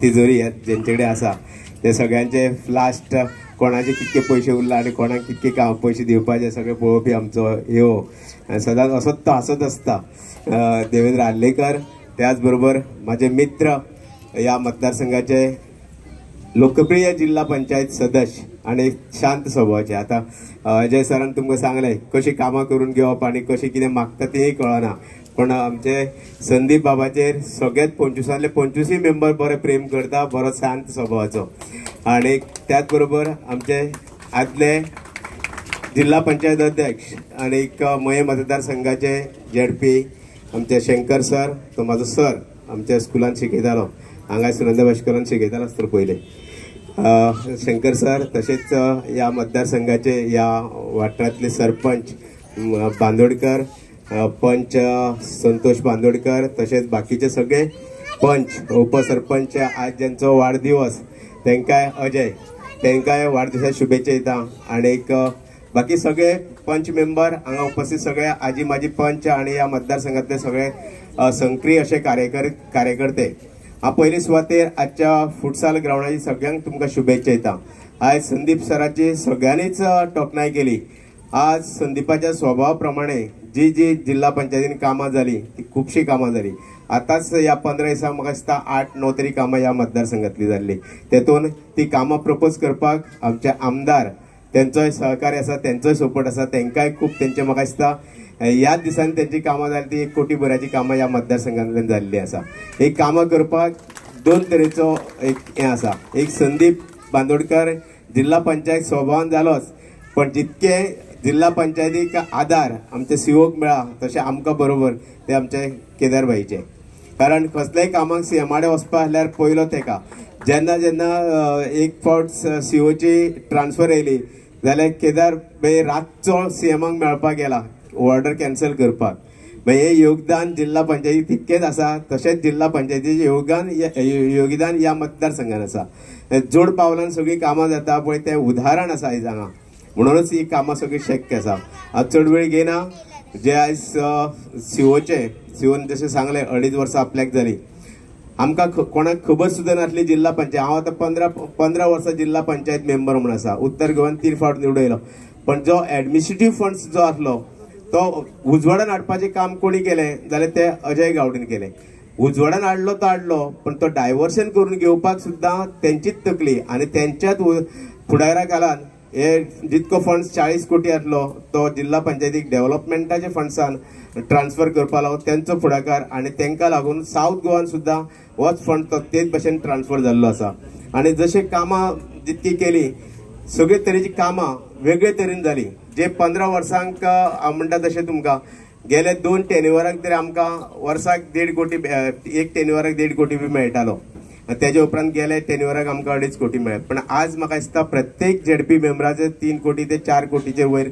तिजोरी जेंचे कडेन आसा ते सगळ्यांचे लास्ट कोणाचे कितके पयशे उरला आनी कोणाक कितके काम पयशे दिवपाचे सगळे पळोवपी आमचो यो आनी सदांच असोच तो हांसत आसता देवेंद्र आर्लेकर. त्याच बरोबर माझे मित्र ह्या मतदारसंघाचे लोकप्रिय जिल्हा पंचायत सदस्य आणि शांत स्वभावाचे. आतां अजय सरान तुमकां सांगलें कशी कामां करून घेवप आनी कशें कितें मागता तेंय कळना, पण आमचे संदीप बाबाचेर सगळ्यात 25 25 मेंबर बरे प्रेम करता, बरो शांत स्वभावाचो. आनी त्याच बरोबर आमचे आदले जिल्हा पंचायत अध्यक्ष आनी मये मतदारसंघाचे झेडपी आमचे शंकर सर, तो म्हाजो सर आमच्या स्कुलान शिकयतालो, हांगा सुनंदा भास्करान शिकयतालो आसतलो पयलें शंकर सर. तशेंच ह्या मतदारसंघाचे ह्या वाठारांतले सरपंच बांदोडकर, पंच संतोष बांदोडकर, तशेंच बाकीचे सगळे पंच उपसरपंच आज ज्यांचो वाडदिवस तांकांय अजय तांकांय वाडदिवसा शुभेच्छा दिता. आनीक बाकी सगळे पंच मेंबर हांगा उपस्थित सगळे आजी माजी पंच आनी ह्या मतदारसंघातले सगळे सक्रीय अशे कार्यकर्ते. हांव पयले सुवातेर आजच्या फुटसाल ग्रावंडाची सगळ्यांक तुमकां शुभेच्छा दिता. आयज संदीप सराची सगळ्यांनीच तोखणाय केली. आज संदीपाच्या स्वभावा प्रमाणे जी जी जिल्हा पंचायतीन कामां जाली ती खुबशीं कामां जाली. आतांच ह्या 15 दिसांक म्हाका दिसता 8-9 तरी कामां ह्या मतदारसंघांतली जाल्ली. तेतून ती कामां प्रपोज करपाक आमचे आमदार तेंचोय सहकार्य आसा, तेंचोय सपोर्ट आसा, तेंकांय खूब तेंचे म्हाका दिसता ह्याच दिसांनी तेंची कामां जाली ती 1 कोटी भराची कामां ह्या मतदारसंघांतल्यान जाल्ली आसा. ही कामां करपाक 2 तरेचो एक हें आसा. एक संदीप बांदोडकर जिल्हा पंचायत स्वभावान जालोच, पण जितके जिल्हा पंचायतीक आदार आमच्या सीओक मेळ्ळा तशें आमकां बरोबर ते आमचे केदार भाईचे. कारण कसल्याय कामाक सीएमाडे वचपा जाल्यार पयलो तेका जेन्ना जेन्ना एक फावट सीओची ट्रान्सफर येयली जाल्यार केदार भाई रातचो सीएमाक मेळपाक गेला ऑर्डर कॅन्सल करपाक. मागीर हें योगदान जिल्हा पंचायती तितकेंच आसा, तशेंच जिल्हा पंचायतीचें योगदान ह्या मतदारसंघान आसा. जोड पावलान सगळीं कामां जाता पळय तें उदाहरण आसा आयज हांगा, म्हणूनच ही कामां सगळीं शक्य आसा. आज चड वेळ घेयना. जे आयज सीओचे सीओन जशें सांगलें 2.5 वर्सां आपल्याक जाली, आमकां कोणाक खबर सुद्दां नासली जिल्हा पंचायत. हांव आतां 15 वर्सां जिल्हा पंचायत मेंबर म्हूण आसा, उत्तर गोव्यान 3 फावट निवडून येयलो. पण जो एडमिनिस्ट्रेटीव फंड्स जो आसलो तो उजवाडान हाडपाचें काम कोणी केलें जाल्यार तें अजय गावडीन केलें. उजवाडान हाडलो तो हाडलो, पण तो डायवर्शन करून घेवपाक सुद्दां तेंचीच तकली आनी तेंच्याच फुडारा काळान हे जितको फंड्स 40 कोटी आसलो तो जिल्हा पंचायतीक डेव्हलपमेंटाच्या फंड्सान ट्रान्सफर करपा लागून तेंचो फुडाकार आनी तेंकां लागून सावथ गोवान सुद्दां होच फंड तो तेच भशेन ट्रान्सफर जाल्लो आसा. आनी जशें कामां जितकी केली सगळे तरेची कामां वेगळे तरेन जाली. जे 15 वर्सांक हांव म्हणटा तशें तुमकां गेले 2 टेन्युवराक तरी आमकां वर्साक 1.5 कोटी, एक टेन्युवराक 1.5 कोटी बी मेळटालो. तेजे उपरांत गेले टेन्युवराक आमकां 2.5 कोटी मेळ्ळे. पण आज म्हाका दिसता प्रत्येक झेडपी मेंबराचे 3 कोटी ते 4 कोटीचे वयर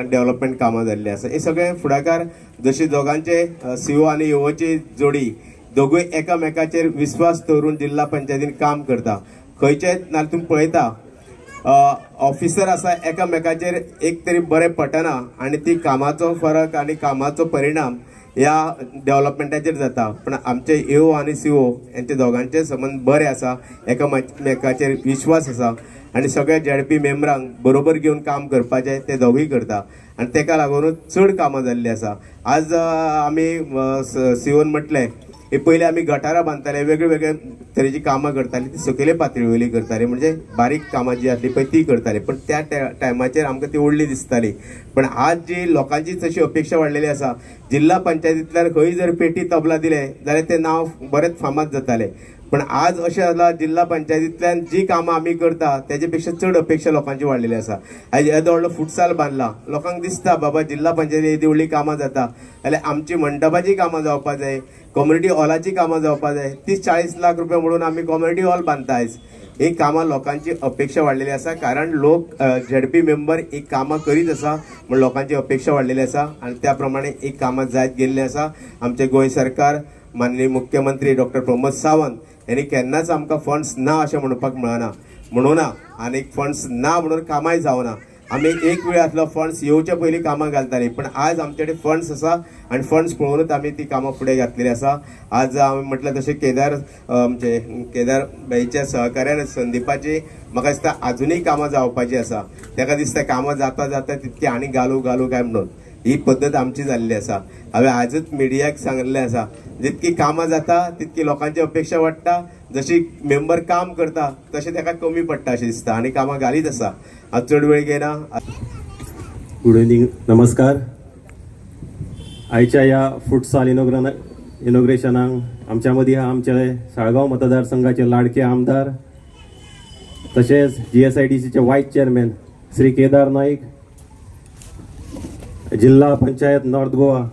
डेव्हलपमेंट कामां जाल्ली आसा. हे सगळे फुडाकार जशे दोगांचे सीओ आनी युओची जोडी दोगूय एकामेकाचेर विस्वास दवरून जिल्हा पंचायतीन काम करता. खंयचेच नाल्यार तुमी पळयता ऑफिसर आसा एकामेकाचेर एक तरी बरें पटना आनी ती कामाचो फरक आनी कामाचो परिणाम ह्या डेव्हलपमेंटाचेर जाता. पण आमचे एओ आनी सीओ यांचे दोगांचे संबंद बरे आसा, एकामेकाचेर विश्वास आसा आनी सगळ्या झेडपी मेंबरांक बरोबर घेवन काम करपाचें ते दोगूय करता आनी तेका लागूनच चड कामां जाल्लीं आसा. आज आमी सीओन म्हटलें हे पयलीं आमी गटारां बांदताले, वेगळे वेगळे तरेची कामां करताली, ती सकयले पातळी वयली करताली, म्हणजे बारीक कामां जी आसली पळय ती करताली. पण त्या टायमाचेर आमकां ती व्हडली दिसताली. पण आज जी लोकांची तशी अपेक्षा वाडलेली आसा, जिल्हा पंचायतींतल्यान खंय जर पेटी तबला दिले जाल्यार तें नांव बरेंच फामाद जातालें. पण आज अशें जाला जिल्हा पंचायतींतल्यान जी कामां आमी करता तेजे पेक्षा चड अपेक्षा लोकांची वाडलेली आसा. आयज येदो व्हडलो फुटसाल बांदला, लोकांक दिसता बाबा जिल्हा पंचायती येदी व्हडली कामां जाता जाल्यार आमची मंडपाची कामां जावपा जाय, कम्युनिटी हॉलाची कामां जावपा जाय. 30-40 लाख रुपया म्हणून आमी कम्युनिटी हॉल बांदता. आयज ही कामां लोकांची अपेक्षा वाडलेली आसा, कारण लोक झेडपी मेंबर ही कामां करीत आसा म्हूण लोकांची अपेक्षा वाडलेली आसा आनी त्या प्रमाणे ही कामां जायत गेल्ली आसा. आमचे गोंय सरकार माननीय मुख्यमंत्री डॉक्टर प्रमोद सावंत यांनी केन्नाच आमकां फंड्स ना अशें म्हणपाक मेळना म्हणूना, आनी फंड्स ना म्हणून कामांय जावना. आमी एक वेळ आसलो फंड्स येवच्या पयलीं कामां घालतालीं, पण आज आमचे कडेन फंड्स आसा आनी फंड्स पळोवनूच आमी ती कामां फुडें घातलेली आसा. आज हांवें म्हटलें तशें केदार आमचे केदार भाईच्या सहकार्यान संदीपाची म्हाका दिसता आजुनूय कामां जावपाची आसा. ताका दिसता कामां जाता जाता तितकी आनी घालू घालू काय म्हणून ही पद्दत आमची जाल्ली आसा. हांवें आजच मिडियाक सांगिल्लें आसा, जितकी कामां जाता तितकी लोकांची अपेक्षा वाडटा, जशी मेंबर काम करता तशें ताका कमी पडटा अशें दिसता आनी कामां घालीत आसा. आज चड वेळ घेना. गुड इव्हनिंग, नमस्कार. आयच्या ह्या फुटसाल इनॉग्रेशनाक आमच्या मदीं आमचे साळगांव मतदारसंघाचे लाडके आमदार तशेंच GSIDCचे वायस चेअरमॅन श्री केदार नाईक, जिल्हा पंचायत नॉर्थ गोवा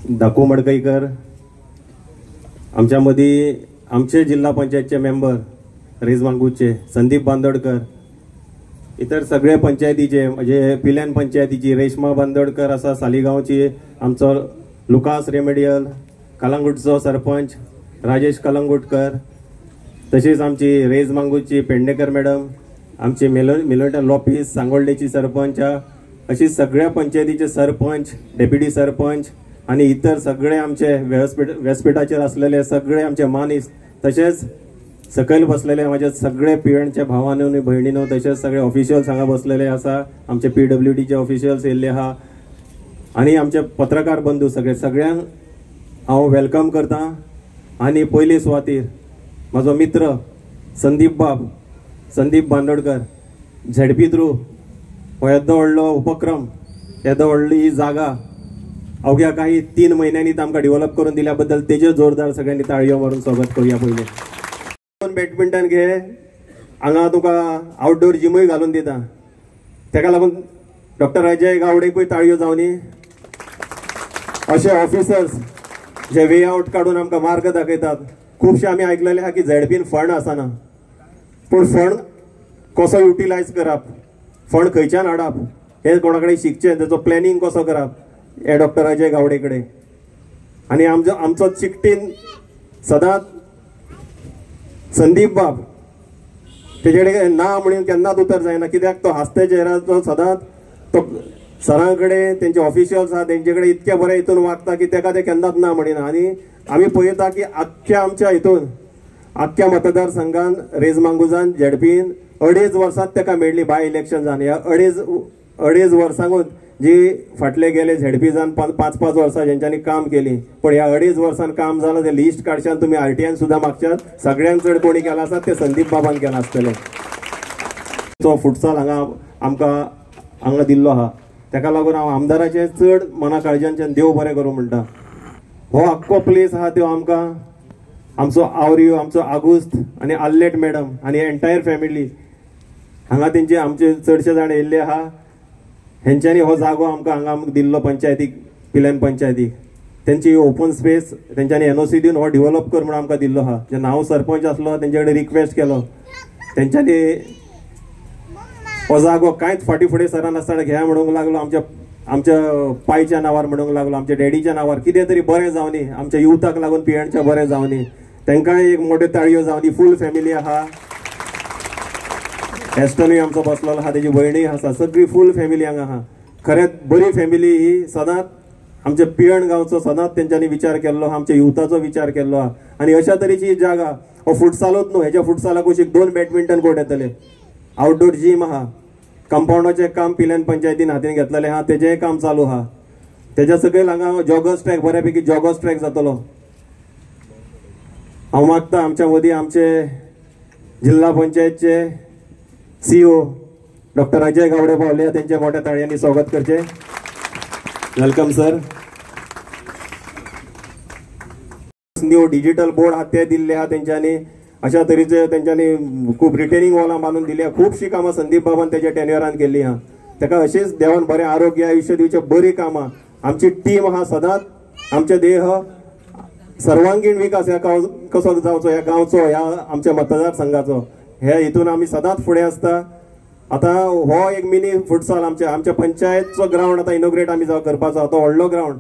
धाकू मडकईकर, आमच्या मदीं आमचे जिल्हा पंचायतचे मेंबर रेज मांगूचे संदीप बांदोडकर, इतर सगळे पंचायतीचे म्हणजे पिल्यान पंचायतीची रेश्मा बांदोडकर आसा, सालिगांवची आमचो लुकास रेमेडियल, कलंगूटचो सरपंच राजेश कलंगूटकर, तशीच आमची रेज मांगूची पेडणेकर मॅडम, आमची मेलोटा लॉपीस सांगोल्डेची सरपंच, अशी सगळ्या पंचायतीचे सरपंच, डेप्युटी सरपंच आनी इतर सगळे आमचे व्यासपीठाचेर आसलेले सगळे आमचे मानीस, तशेंच सकयल बसलेले म्हाजे सगळे पिळणचे भावानो आनी भयणीनो, तशेंच सगळे ऑफिशियल्स हांगा बसलेले आसा, आमचे PWDचे ऑफिशियल्स येयल्ले आहा आनी आमचे पत्रकार बंधू सगळे, सगळ्यांक हांव welcome करता. आनी पयले सुवातीर म्हाजो मित्र संदीप बाब, संदीप बांदोडकर, झेडपी थ्रू हो येदो व्हडलो उपक्रम, येदो व्हडली ही जागा अवघ्या काही 3 म्हयन्यांनी आमकां डेव्हलप करून दिल्या बद्दल तेजे जोरदार सगळ्यांनी ताळयो मारून स्वागत करूया. पयलें बॅडमिंटन घे, हांगा तुका आउटडोर जिमूय घालून दिता, तेका लागून डॉक्टर अजय गावडेकूय ताळयो जावनी. अशे ऑफिसर्स जे वे आवट काडून आमकां मार्ग दाखयतात. खुबशे आमी आयकलेले आहा की झेडपीन फंड आसना, पूण फंड कसो युटिलायज करप, फंड खंयच्यान हाडप हें कोणा कडेन शिकचें, तेचो प्लॅनिंग कसो करप हे डॉक्टर अजय गावडे कडेन. आनी आमचो चिकटीन सदांच संदीप बाब, तेजे कडेन ना म्हणून केन्नाच उतर जायना, कित्याक तो हासते चेहऱ्याचो सदांच तो सरां कडेन तेंचे ऑफिशियल्स आहा तेंचे कडेन इतके बरें हितून वागता की तेका ते केन्नाच ना म्हणिना. आनी आमी पळयता की आख्ख्या आमच्या हितून आख्ख्या मतदारसंघान रेज मांगुजान झेडपीन 2.5 वर्सांत तेका मेळ्ळी बाय इलेक्शन जावन. ह्या 2.5 वर्सांकूच जी फाटले गेले झेडपी जावन 5-5 वर्सां जेंच्यांनी काम केली, पण ह्या 2.5 वर्सान काम जालां तें लिस्ट काडशान तुमी RTI सुद्दां मागशात, सगळ्यांत चड कोणी केलां आसा तें संदीप बाबान केलां आसतलें. तो फुटसाल हांगा आमकां हांगा दिल्लो आहा, तेका लागून हांव आमदाराचें चड मना काळजांच्यान देव बरें करूं म्हणटा. हो आख्खो प्लेस आहा त्यो आमकां आमचो आवरियो, आमचो आगुस्त आनी आल्लेट मॅडम आनी एंटायर फॅमिली हांगा तेंचे आमचे चडशे जाण येयल्ले आहा, हेंच्यांनी हो जागो आमकां हांगा आमकां दिल्लो पंचायतीक, पिल्यान पंचायतीक तेंची ओपन स्पेस तेंच्यांनी NOC दिवन हो डेव्हलप कर म्हणून आमकां दिल्लो आहा. जेन्ना हांव सरपंच आसलो तेंचे कडेन रिक्वेस्ट केलो, तेंच्यांनी हो जागो कांयच फाटीं फुडें सरनासतना घेया म्हणूंक लागलो, आमच्या आमच्या पायच्या नांवार म्हणूंक लागलो, आमच्या डॅडीच्या नांवार, कितें तरी बरें जावनी आमच्या युथाक लागून पियणचें बरें जावनी, तेंकांय एक मोट्यो ताळयो जावनी. फूल फॅमिली आहा, एस्टनूय आमचो बसलेलो आहा, तेजी भयणीय आसा, सगळी फूल फॅमिली हांगा आहा. खरेंच बरी फॅमिली ही, सदांच आमच्या पियण गांवचो सदांच तेंच्यांनी विचार केल्लो आहा, आमच्या युथाचो विचार केल्लो आहा. आनी अशा तरेची जागा, हो फुटसालूच न्हू, हेज्या फुटसाला कुशीक 2 बॅडमिंटन कोर्ट येतले, आउटडोर जीम आहा, कंपाउंडाचें काम पिल्यान पंचायतीन हातीन घेतलेलें आहा, तेजेंय काम चालू आहा. तेज्या सकयल हांगा जॉगर्स ट्रॅक, बऱ्यापैकी जॉगर्स ट्रॅक जातलो. हांव मागता आमच्या मदीं आमचे जिल्हा पंचायतचे CEO doctor Ajay Gawade पावले, तेंचे मोठ्या ताळयांनी स्वागत करचें. Welcome sir. New digital board आहा ते दिल्ले आहा तेंच्यांनी, अशा तरेचे तेंच्यांनी खूब रिटेनिंग वॉलां बांदून दिली आहा. खुबशीं कामां संदीप बाबान तेच्या टेन्युअरान केल्ली आहा. तेका अशीच देवान बरें आरोग्य आयुश्य दिवचें, बरी कामां. आमची टीम आहा सदांच आमचे देह सर्वांगीण विकास ह्या गांव कसो जावचो, ह्या गांवचो, ह्या आमच्या मतदारसंघाचो, हे हितून आमी सदांच फुडें आसता. आतां हो एक मिनी फुटसाल आमच्या आमच्या पंचायतचो ग्रावंड आतां इनोग्रेट आमी जावं करपाचो, तो व्हडलो ग्रावंड,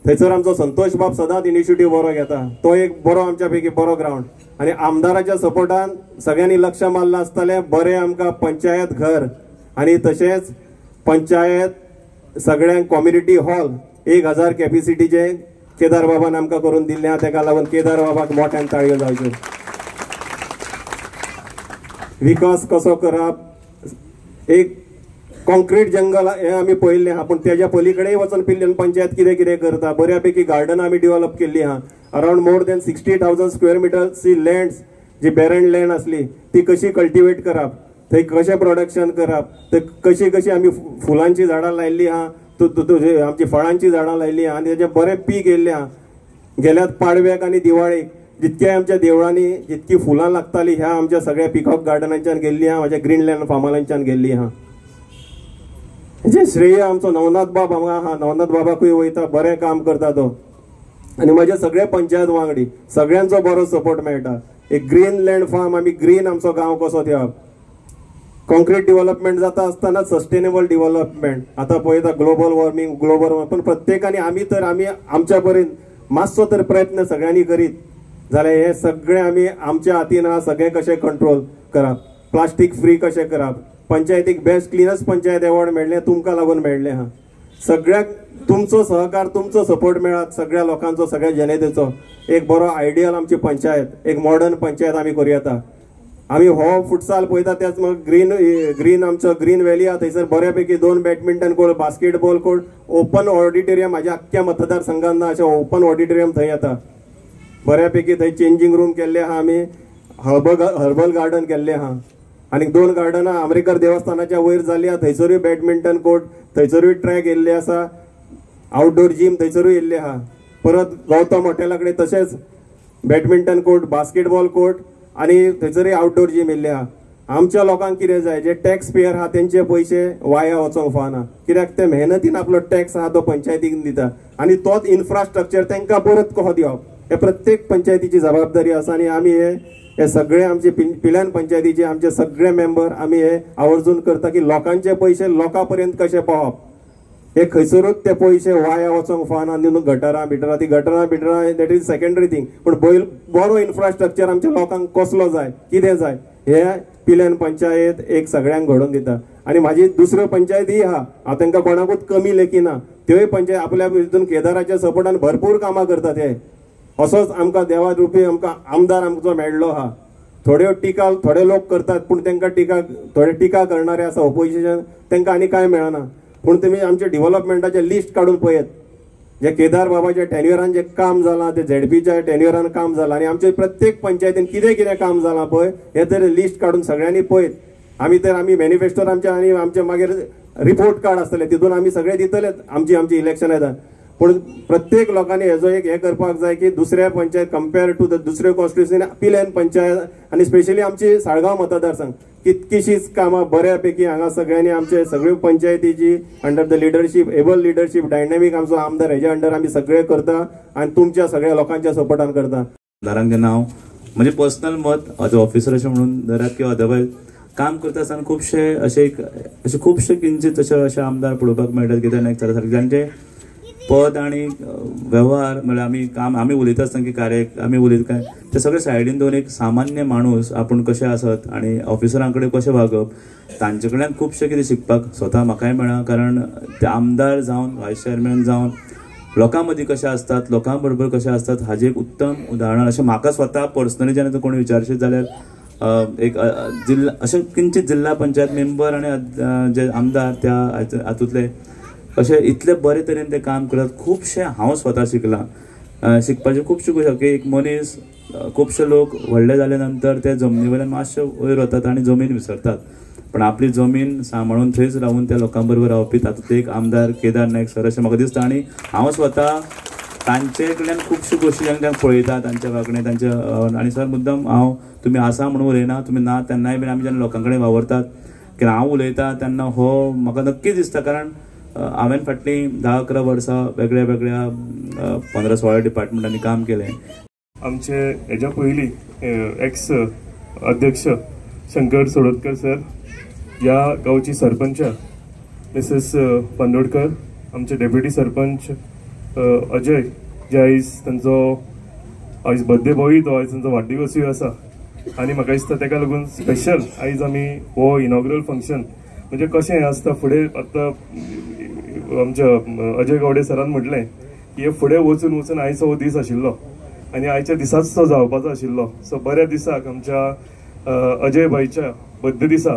थंयसर आमचो संतोष बाब सदांच इनिशिएटीव बरो घेता, तो एक बरो आमच्या पैकी बरो ग्रावंड. आनी आमदाराच्या सपोर्टान सगळ्यांनी लक्ष मारलां आसतलें, बरें आमकां पंचायत घर आनी तशेंच पंचायत सगळ्यांक कम्युनिटी हॉल 1000 कॅपिसिटीचे केदार बाबान आमकां करून दिल्लें आहा, तेका लागून केदार बाबाक मोठ्यान ताळयो जावच्यो। विकास कसो करप, एक कॉन्क्रीट जंगल हें आमी पळयल्लें आहा, पूण तेज्या पली कडेन वचून पिल्ल्यान पंचायत कितें कितें करता। बऱ्यापैकी गार्डन आमी डेव्हलप केल्ली आहा, अरावंड मोर दॅन 60,000 स्क्वेअर मिटर्सची लँड्स जी बेरन लँड आसली ती कशी कल्टिवेट करप, थंय कशें प्रोडक्शन करप, थंय कशी कशी आमी फुलांची झाडां लायिल्लीं आहा, आमची फळांची झाडां लायिल्लीं आहा आनी तेजें बरें पीक येयल्लें आहा। गेल्यात पाडव्याक आनी दिवाळेक जितके आमच्या देवळांनी जितकी फुलां लागतालीं ह्या आमच्या सगळ्या पिकॉक गार्डनांच्यान गेल्लीं आहा, म्हाज्या ग्रीन लँड फार्मांच्यान गेल्लीं आहा। हेजें श्रेय आमचो नवनाथ बाब हांगा आहा, नवनाथ बाबाकूय वयता, बरें काम करता तो, आनी म्हजे सगळे पंचायत वांगडी सगळ्यांचो बरो सपोर्ट मेळटा। एक ग्रीन लँड फार्म आमी ग्रीन आमचो गांव कसो दिवप, कॉन्क्रीट डेव्हलपमेंट जाता आसतना सस्टेनेबल डेव्हलपमेंट आतां पळयता ग्लोबल वॉर्मिंग ग्लोबल, पण प्रत्येकाने आमी तर आमी आमच्या परीन मातसो तर प्रयत्न सगळ्यांनी करीत जाल्यार हे सगळें आमी आमच्या हातीन आहा, सगळें कशें कंट्रोल करप, प्लास्टीक फ्री कशें करप। पंचायतीक बेस्ट क्लिनस्ट पंचायत अवॉर्ड मेळ्ळें तुमकां लागून मेळ्ळें आहा, सगळ्यांक तुमचो सहकार तुमचो सपोर्ट मेळत, सगळ्या लोकांचो सगळ्या जनतेचो। एक बरो आयडियल आमची पंचायत, एक मॉडर्न पंचायत आमी करूं येता। आमी हो फुटसाल पळयता त्याच मग ग्रीन ग्रीन आमचो ग्रीन व्हॅली आहा, थंयसर बऱ्यापैकी 2 badminton court, basketball court, open auditorium म्हाज्या अख्ख्या मतदारसंघान ना अशें ओपन ऑडिटोरियम थंय येता। बऱ्यापैकी थंय चेंजींग रूम केल्ले आहा आमी, हर्बल गार्डन केल्ले आहा, आनी 2 गार्डनां आमरेकर देवस्थानाच्या वयर जाल्ली आहा, थंयसरूय बॅडमिंटन कोर्ट, थंयसरूय ट्रॅक येयल्ले आसा, आउटडोर जीम थंयसरूय येयल्ले आहा। परत गौतम हॉटेला कडेन तशेंच बॅडमिंटन कोर्ट, बास्केटबॉल कोर्ट आनी थंयसरूय आउटडोर जीम येयल्ले आहा। आमच्या लोकांक कितें जाय, जे टॅक्स पेयर आहा तेंचे पयशे वाया वचोंक फावना, कित्याक ते मेहनतीन आपलो टॅक्स आहा तो पंचायतीक दिता आनी तोच इन्फ्रास्ट्रक्चर तांकां परत कसो दिवप हे प्रत्येक पंचायतीची जबाबदारी आसा। आनी आमी हे सगळे आमचे पिल्यान पंचायतीचे आमचे सगळे मेंबर आमी हे आवर्जून करता की लोकांचे पयशे लोकां पर्यंत कशे पावप, हे खंयसरूच ते पयशे वाया वचोंक फावना। न्हू गटरां बिटरां, ती गटरां बिटरां that is secondary thing, पूण बरो इन्फ्रास्ट्रक्चर आमच्या लोकांक कसलो जाय, कितें जाय, हे पिल्यान पंचायत एक सगळ्यांक घडोवन दिता। आनी म्हाजी दुसऱ्यो पंचायतीय आहा, हांव तांकां कोणाकूच कमी लेखिना, त्योय पंचायत आपल्या हितून केदाराच्या सपोर्टान भरपूर कामां करतात। हे असोच आमकां देवा रुपी आमकां आमदार आमचो मेळ्ळो आहा। थोड्यो टिका थोडे लोक करतात, पूण तांकां टिका थोडे टिका करणारे आसा ओपोजिशन, तांकां आनी कांय मेळना। पूण तुमी आमचे डेव्हलपमेंटाचें लिस्ट काडून पळयत, जे केदार बाबाच्या टेन्युअरान जे काम जालां, ते झेडपीच्या टेन्युअरान काम जालां आनी आमचे प्रत्येक पंचायतीन कितें कितें काम जालां पळय, हें तर लिस्ट काडून सगळ्यांनी पळयत। आमी तर आमी मॅनिफेस्टोर आमच्या आनी आमचे मागीर रिपोर्ट कार्ड आसतले, तितून आमी सगळे दितलेच आमची आमची इलेक्शन येता। पूण प्रत्येक लोकांनी हेजो एक हें करपाक जाय की दुसऱ्या पंचायत कंपेयर टू the दुसऱ्यो कॉन्स्टिट्युएन्सी पिल्यान पंचायत आनी स्पेशली आमची साळगांव मतदारसंघ कितकीशीच कामां बऱ्यापैकी हांगा सगळ्यांनी आमचे सगळ्यो पंचायतीची under the leadership, able leadership, dynamic आमचो आमदार हेज्या अंडर आमी सगळे करता आनी तुमच्या सगळ्या लोकांच्या सपोर्टान करता। आमदारांक जेन्ना हांव म्हणजे पर्सनल मत एज ऑफिसर अशें म्हणून धरात किंवा अदरवायज काम करता आसतना खुबशे अशे अशे खुबशे किंचित अशे अशे आमदार पळोवपाक मेळटात की तेन्ना एक सारके जांचे पद आनी वेव्हार म्हळ्यार आमी काम आमी उलयता आसतना की कार्य आमी उलयता काय ते सगळे सायडीन दवरून एक सामान्य माणूस आपूण कशें आसत आनी ऑफिसरां कडेन कशें वागप तांचे कडल्यान खुबशें कितें शिकपाक स्वता म्हाकाय मेळ्ळां। कारण ते आमदार जावन वायस चेअरमॅन जावन लोकां मदीं कशें आसतात, लोकां बरोबर कशें आसतात हाजें एक उत्तम उदाहरण अशें म्हाका स्वता पर्सनली जेन्ना कोण विचारशीत जाल्यार एक जिल्हा अशें किंचित जिल्हा पंचायत मेंबर आनी जे आमदार त्या हातूंतले अशें इतले बरे तरेन ते काम करतात। खुबशें हांव स्वता शिकलां, शिकपाचें खुबशें गोश्टी की एक मनीस खुबशे लोक व्हडले जाले नंतर ते जमनी वयल्यान मातशे वयर वतात आनी जमीन विसरतात, पण आपली जमीन सांबाळून थंयच रावून त्या लोकां बरोबर रावपी तातूंतले एक आमदार केदार नायक सर अशें म्हाका दिसता। आनी हांव स्वता तांचे कडल्यान खुबश्यो गोश्टी जेन्ना पळयता तांच्या वागणें तांच्या आनी सर मुद्दम हांव तुमी आसा म्हणून उलयना, तुमी ना तेन्नाय बीन आमी जेन्ना लोकां कडेन वावरतात की हांव उलयता तेन्ना हो म्हाका नक्कीच दिसता। कारण हांवें फाटलीं 10-11 वर्सां वेगळ्या वेगळ्या 15-16 डिपार्टमेंटांनी काम केलें। आमचे हेज्या पयलीं एक्स अध्यक्ष शंकर सोडतकर सर, ह्या गांवची सरपंच मिसेस पंदोडकर, आमचे डेप्युटी सरपंच अजय जे आयज तांचो आयज बर्थडे बॉय तो आयज तांचो वाडदिवसूय आसा आनी म्हाका दिसता ताका लागून स्पेशल आयज आमी हो इनॉग्रल फंक्शन म्हणजे कशें हें आसता फुडें आतां आमच्या अजय गावडे सरान म्हटलें की हे फुडें वचून वचून आयचो हो दीस आशिल्लो आनी आयच्या दिसाच तो जावपाचो आशिल्लो. सो बऱ्या दिसाक आमच्या अजय भाईच्या बड्डे दिसा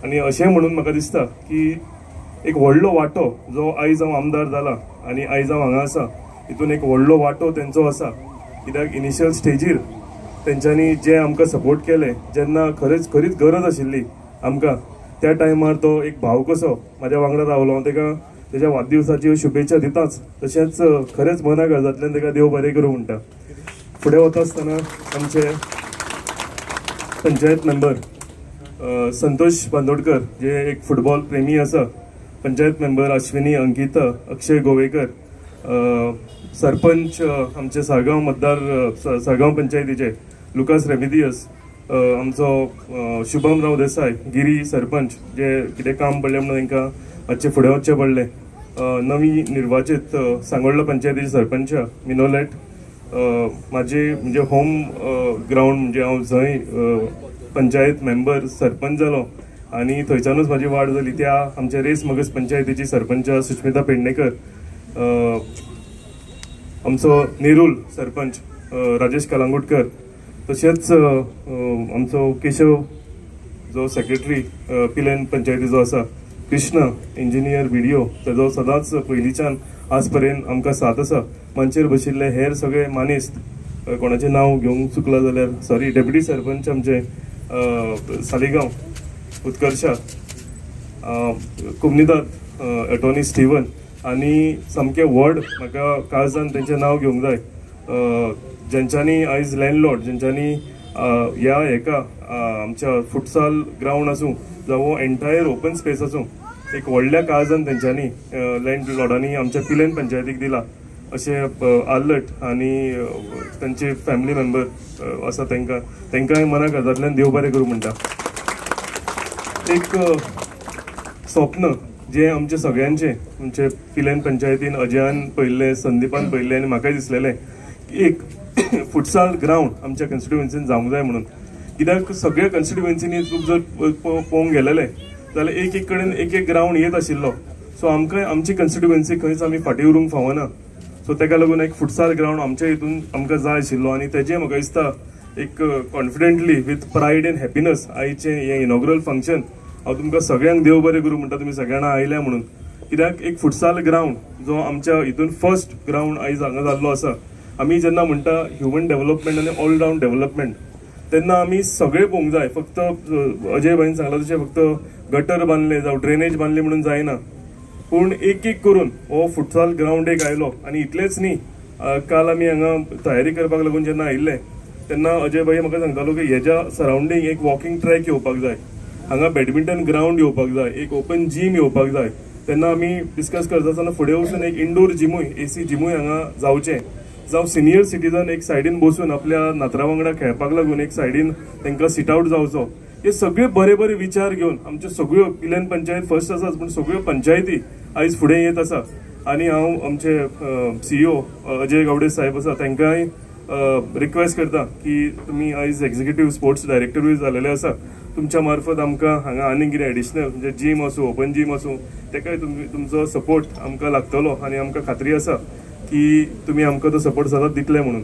आनी अशें म्हणून म्हाका दिसता की एक व्हडलो वांटो जो आयज हांव आमदार जाला आनी आयज हांव हांगा आसा हितून एक व्हडलो वांटो तेंचो आसा. कित्याक इनिशियल स्टेजीर तेंच्यांनी जे आमकां सपोर्ट केले जेन्ना खरेंच खरीच गरज आशिल्ली आमकां त्या टायमार तो एक भाव कसो म्हाज्या वांगडा रावलो. हांव तेका तेज्या वाडदिवसाच्यो शुभेच्छा दिताच, तशेंच खरेंच मना काळजांतल्यान तेका देव बरें करूं म्हणटा. फुडें वता आसतना आमचे पंचायत मेंबर संतोष बांदोडकर जे एक फुटबॉल प्रेमी आसा, पंचायत मेंबर अश्विनी अंकिता अक्षय गोवेकर, सरपंच आमचे साळगांव मतदार साळगांव पंचायतीचे लुकास रेमिदियस, आमचो शुभम राव देसाय गिरी सरपंच जे कितें काम पडलें म्हणून तांकां मातशें फुडें वचचें पडलें, नवी निर्वाचित सांगोल्डा पंचायतीचे सरपंच मिनोलेट, म्हाजे म्हणजे होम ग्रावंड म्हणजे हांव जंय पंचायत मेंबर सरपंच जालो आनी थंयच्यानूच म्हाजी वाड जाली त्या आमच्या रेस मगज पंचायतीची सरपंच सुष्मिता पेडणेकर, आमचो नेरूल सरपंच राजेश कलांगुटकर, तशेंच आमचो केशव जो सेक्रेटरी पिलेन पंचायतीचो आसा, कृष्ण इंजिनियर बीडीओ तेजो सदांच पयलींच्यान आज पर्यंत आमकां साथ आसा. मांचेर बशिल्ले हेर सगळे मानेस्त, कोणाचें नांव घेवंक चुकलां जाल्यार सॉरी, डेप्युटी सरपंच आमचे सालिगांव उत्कर्षा, कुमनिदाद एटॉर्नी स्टीवन आनी सामकें व्हड म्हाका काळजान तेंचें नांव घेवंक जाय जेंच्यांनी आयज लँडलॉर्ड जेंच्यांनी ह्या हेका आमच्या फुटसाल ग्रावंड आसूं जावं एंटायर ओपन स्पेस आसूं एक व्हडल्या काळजान तेंच्यांनी लँडलॉर्डांनी आमच्या पिलेन पंचायतीक दिला अशें आर्लट आनी तेंचे फॅमिली मेंबर आसा तेंकां तेंकांय मना काळजांतल्यान देव बरें करूं म्हणटा. एक स्वप्न जें आमचें सगळ्यांचें आमचे पिलेन पंचायतीन अजयान पळयल्लें, संदीपान पळयल्लें आनी म्हाकाय दिसलेलें की एक फुटसाल ग्रावंड आमच्या कॉन्स्टिट्युएन्सीन जावंक जाय म्हणून. कित्याक सगळ्या कॉन्स्टिट्युएन्सीनी तूं जर पळोवंक गेलेलें जाल्यार एक एक कडेन एक एक ग्रावंड येत आशिल्लो. सो आमकां आमची कॉन्स्टिट्युएन्सी खंयच आमी फाटीं उरूंक फावना. सो तेका लागून एक फुटसाल ग्रावंड आमच्या हितून आमकां जाय आशिल्लो आनी तेजें म्हाका दिसता एक confidently with pride and happiness आयचें हें इनॉग्रल फंक्शन हांव तुमकां सगळ्यांक देव बरें करूं म्हणटा तुमी सगळ्यांना आयल्या म्हणून. कित्याक एक फुटसाल ग्रावंड जो आमच्या हितून फर्स्ट ग्रावंड आयज हांगा जाल्लो आसा. आमी जेन्ना म्हणटा ह्युमन डेव्हलपमेंट आनी ऑल रावंड डेव्हलपमेंट तेन्ना आमी सगळें पळोवंक जाय. फक्त अजय भाईन सांगलां तशें फक्त गटर बांदले जावं ड्रेनेज बांदली म्हणून जायना, पूण एक एक करून हो फुटसाल ग्रावंड एक आयलो. आनी इतलेंच न्ही, काल आमी हांगा तयारी करपाक लागून जेन्ना आयिल्ले तेन्ना अजय भाई म्हाका सांगतालो की हेज्या सरावंडींग एक वॉकिंग ट्रॅक येवपाक जाय, हांगा बॅडमिंटन ग्रावंड येवपाक जाय, एक ओपन जीम येवपाक जाय. तेन्ना आमी डिस्कस करता आसतना फुडें वचून एक इंडोर जिमूय एसी जिमूय हांगा जावचें, जावं सिनियर सिटीजन एक सायडीन बसून आपल्या नातरां वांगडा खेळपाक लागून एक सायडीन तांकां सीट आवट जावचो. हे सगळे बरे बरे विचार घेवन आमच्यो सगळ्यो पिलेन पंचायत फर्स्ट आसाच पूण सगळ्यो पंचायती आयज फुडें येत आसा. आनी हांव आमचे सीईओ अजय गावडे साहेब आसा तांकांय रिक्वेस्ट करता की तुमी आयज एक्झिक्युटीव स्पोर्ट्स डायरेक्टरूय जालेले आसा, तुमच्या मार्फत आमकां हांगा आनीक कितें एडिशनल म्हणजे जीम आसूं ओपन जीम आसूं तेकाय तुमचो सपोर्ट आमकां लागतलो आनी आमकां खात्री आसा की तुमी आमकां तो सपोर्ट सदांच दितले म्हणून.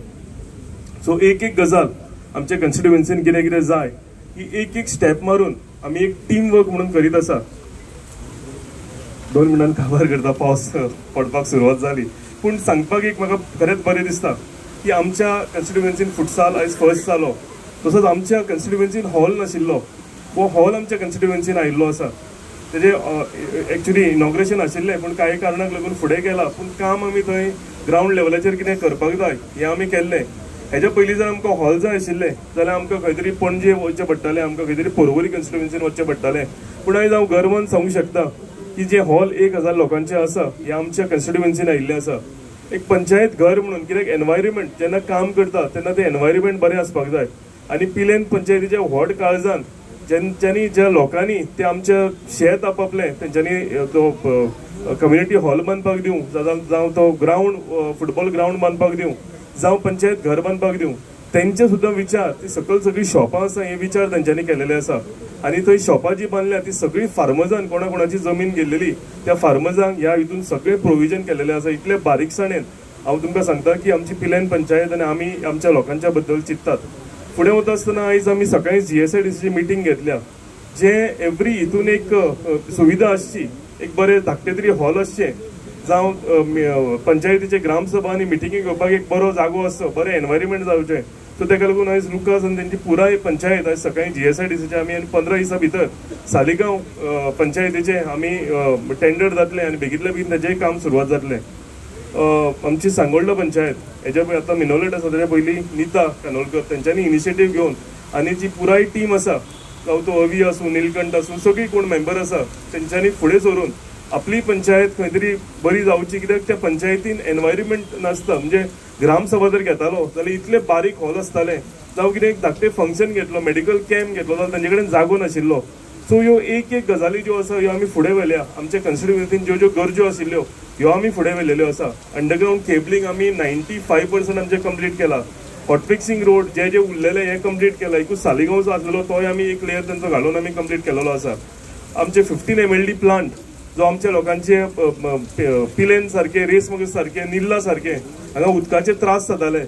सो एक एक गजाल आमच्या कॉन्स्टिट्युएन्सीन कितें कितें जाय की एक एक स्टेप मारून आमी एक टीम वर्क म्हणून करीत आसा. 2 मिनटान काबार करता, पावस पडपाक सुरवात जाली, पूण सांगपाक एक म्हाका खरेंच बरें दिसता की आमच्या कॉन्स्टिट्युएन्सीन फुटसाल आयज फर्स्ट जालो, तसोच आमच्या कॉन्स्टिट्युएन्सीन हॉल नाशिल्लो, हो हॉल आमच्या कॉन्स्टिट्युएन्सीन आयिल्लो आसा. तेजें एक्चुली इनॉग्रेशन आशिल्लें पूण कांय कारणाक लागून फुडें गेलां, पूण काम आमी थंय ग्रावंड लेवलाचेर कितें करपाक जाय हें आमी केल्लें. हेज्या पयलीं जर आमकां हॉल जाय आशिल्लें जाल्यार आमकां खंय तरी पणजे वचचें पडटालें, आमकां खंय तरी पर्वरी कॉन्स्टिट्युएन्सीन वचचें पडटालें. पूण आयज हांव गर्वान सांगूंक शकता की जें हॉल 1000 लोकांचें आसा हें आमच्या कॉन्स्टिट्युएन्सीन आयिल्लें आसा. एक पंचायत घर म्हणून कित्याक एनवायरमेंट जेन्ना काम करता तेन्ना तें एनवायरमेंट बरें आसपाक जाय. आनी पिलेन पंचायतीच्या व्हड काळजान जेंच्यांनी ज्या लोकांनी ते आमच्या शेत आपापलें तेंच्यांनी तो कम्युनिटी हॉल बांदपाक दिवं, जावं तो ग्रावंड फुटबॉल ग्रावंड बांदपाक दिवं, जावं पंचायत घर बांदपाक दिवं, तेंचे सुद्दां विचार ती सकयल सगळीं शॉपां आसा हे विचार तेंच्यांनी केलेले आसा आनी थंय शॉपां जी बांदल्या ती सगळीं फार्मर्सान कोणा कोणाची जमीन गेल्लेली त्या फार्मर्सांक ह्या हितून सगळें प्रोविजन केलेलें आसा. इतले बारीकसाणेन हांव तुमकां सांगता की आमची पिलेन पंचायत आनी आमी आमच्या लोकांच्या बद्दल चिंततात. फुडें वता आसतना आयज आमी सकाळी GSIDCची मिटींग घेतल्या, जे एवरी हितून एक सुविधा आसची, एक बरें धाकटें तरी हॉल आसचें, जावं पंचायतीचे ग्रामसभा आनी मिटिंगी घेवपाक एक बरो जागो आसचो, बरें एनवायरमेंट जावचें. सो ताका लागून आयज लुकास आनी तेंची पुराय पंचायत आयज सकाळी GSIDCचे आमी आनी 15 दिसां भितर सालिगांव पंचायतीचे आमी टेंडर जातलें आनी बेगीतल्या बेगीन तेजेंय काम सुरवात जातलें. आमची सांगोल्डा पंचायत हेज्या पयलीं आतां मिनोलेट आसा तेज्या पयलीं नीता कानोलकर तेंच्यांनी इनिशिएटीव घेवन आनी जी पुराय टीम आसा, जावं तो अवी आसूं, निलकंठ आसूं, सगळीं कोण मेंबर आसा तेंच्यांनी फुडें सरून आपली पंचायत खंय तरी बरी जावची, कित्याक त्या पंचायतीन एनवायरमेंट नासता. म्हणजे ग्रामसभा जर घेतालो जाल्यार इतले बारीक हॉल आसताले, जावं कितें एक धाकटें फंक्शन घेतलो, मेडिकल कॅम्प घेतलो जाल्यार तेंचे कडेन जागो नाशिल्लो. सो ह्यो एक एक गजाली ज्यो आसा ह्यो आमी फुडें व्हेल्या. आमच्या कॉन्स्टिट्युएन्सीन ज्यो ज्यो गरज्यो आशिल्ल्यो ह्यो आमी फुडें व्हेलेल्यो आसा. अंडरग्रावंड केबलिंग आमी 95% आमचें कंप्लीट केला. हॉटफिक्सिंग रोड जे जे उरलेले हे कंप्लीट केला. एकूच सालिगांवचो आसलेलो तोय आमी एक लेयर तेंचो घालून आमी कंप्लीट केलेलो आसा. आमचे 15 MLD plant जो आमच्या लोकांचे पिलेन सारके, रेस मगज सारके, निल्ला सारके हांगा उदकाचे त्रास जाताले,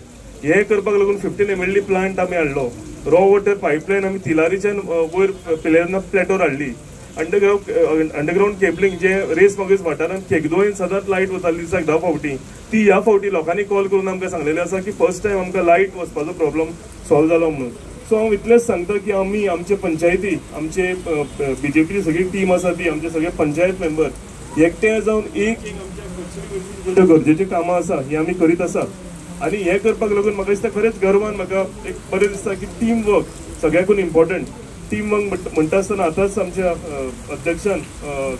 हे करपाक लागून 15 MLD plant आमी हाडलो. रॉ वॉटर पायपलायन आमी तिलारीच्यान वयर पिलेना प्लॅटोर हाडली. अंडरग्रावंड केबलिंग जे रेस मगज वाठारांत केगदोयन सदांच लायट वताली दिसाक 10 फावटी, ती ह्या फावटी लोकांनी कॉल करून आमकां सांगलेलें आसा की फर्स्ट टायम आमकां लायट वचपाचो प्रॉब्लम सॉल्व जालो म्हणून. सो हांव इतलेंच सांगता की आमी आमचे पंचायती, आमचे BJPची सगळी टीम आसा ती, आमचे सगळे पंचायत मेंबर एकठांय जावन एक एक आमच्या ज्यो गरजेची कामां आसा ही आमी करीत आसा. आनी हें करपाक लागून म्हाका दिसता खरेंच गर्वान म्हाका एक बरें दिसता की टीम वर्क सगळ्याकून इम्पॉर्टंट. टीम वर्क म्हणटा आसतना आतांच आमच्या अध्यक्षान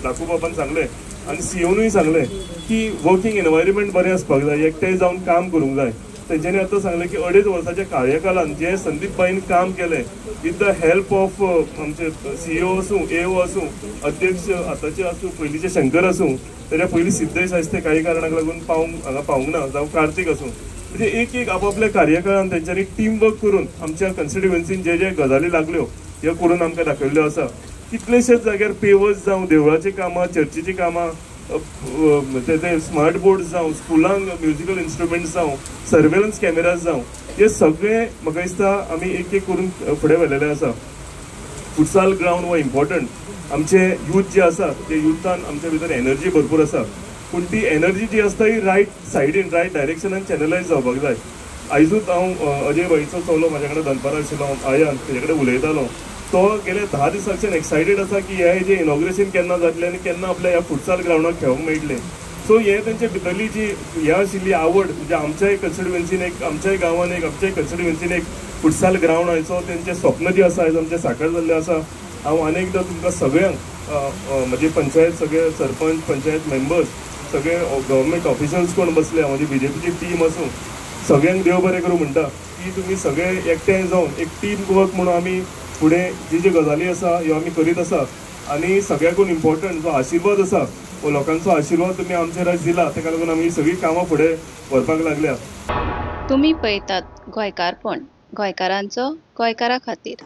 धाकूबाबान सांगलें आनी सीओनूय सांगलें की वर्किंग एनवायरमेंट बरें आसपाक जाय, एकठांय जावन काम करूंक जाय. तेंच्यांनी आतां सांगलें की 2.5 वर्साच्या कार्यकालान जे संदीप भाईन काम केलें विथ the help of आमचे सीईओ आसूं, एओ आसूं, अध्यक्ष आतांचे आसूं, पयलींचे शंकर आसूं, तेज्या पयलीं सिद्धेश आयज ते काही कारणाक लागून पावूंक हांगा पावूंक ना, जावं कार्तीक आसूं, म्हणजे एक एक आपापल्या कार्यकाळान तेंच्यांनी टीम वर्क करून आमच्या कॉन्स्टिट्युएन्सीन जे जे गजाली लागल्यो ह्यो करून आमकां दाखयल्ल्यो आसा. कितलेशेच जाग्यार पेवर्स जावं, देवळाचीं कामां, चर्चीचीं कामां, ते स्मार्ट बोर्ड जावं, स्कुलांक म्युजिकल इन्स्ट्रुमेंट्स जावं, सर्वेलन्स कॅमेराज जावं, हे सगळे म्हाका दिसता आमी एक एक करून फुडें व्हेलेले आसा. फुटसाल ग्रावंड हो इम्पॉर्टंट. आमचे यूथ जे आसा ते युथान आमच्या भितर एनर्जी भरपूर आसा, पूण ती एनर्जी जी आसता ही रायट सायडीन, रायट डायरेक्शनान चॅनलायज जावपाक जाय. आयजूच हांव अजय भाईचो चलो म्हाज्या कडेन दनपारां आशिल्लो, हांव आयान तेजे कडेन उलयतालो, तो गेले 10 दिसांच्यान एक्सायटेड आसा की हे जे इनॉग्रेशन केन्ना जातलें आनी केन्ना आपल्या ह्या फुटसाल ग्रावंडाक खेळोंक मेळटलें. सो हे तेंचे भितरली जी हे आशिल्ली आवड, म्हणजे आमच्याय कॉन्स्टिट्युएन्सीन एक, आमच्याय गांवान एक, आमच्याय कॉन्स्टिट्युएन्सीन एक फुटसाल ग्रावंड आयचो तेंचें स्वप्न जें आसा आयज आमचें साकार जाल्लें आसा. हांव आनी एकदां तुमकां सगळ्यांक म्हजी पंचायत सगळे सरपंच, पंचायत मेंबर्स, सगळे गव्हर्मेंट ऑफिशल्स कोण बसले, म्हजी BJPची टीम आसूं, सगळ्यांक देव बरें करूं म्हणटा की तुमी सगळे एकठांय जावन एक टीम वर्क म्हणून आमी फुडें जी जी गजाली आसा ह्यो आमी करीत आसा. आनी सगळ्याकून इम्पॉर्टंट जो आशिर्वाद आसा हो लोकांचो आशिर्वाद तुमी आमचेर आयज दिला, ताका लागून आमी सगळीं कामां फुडें व्हरपाक लागल्या. तुमी पळयतात गोंयकारपण, गोंयकारांचो गोंयकारा खातीर.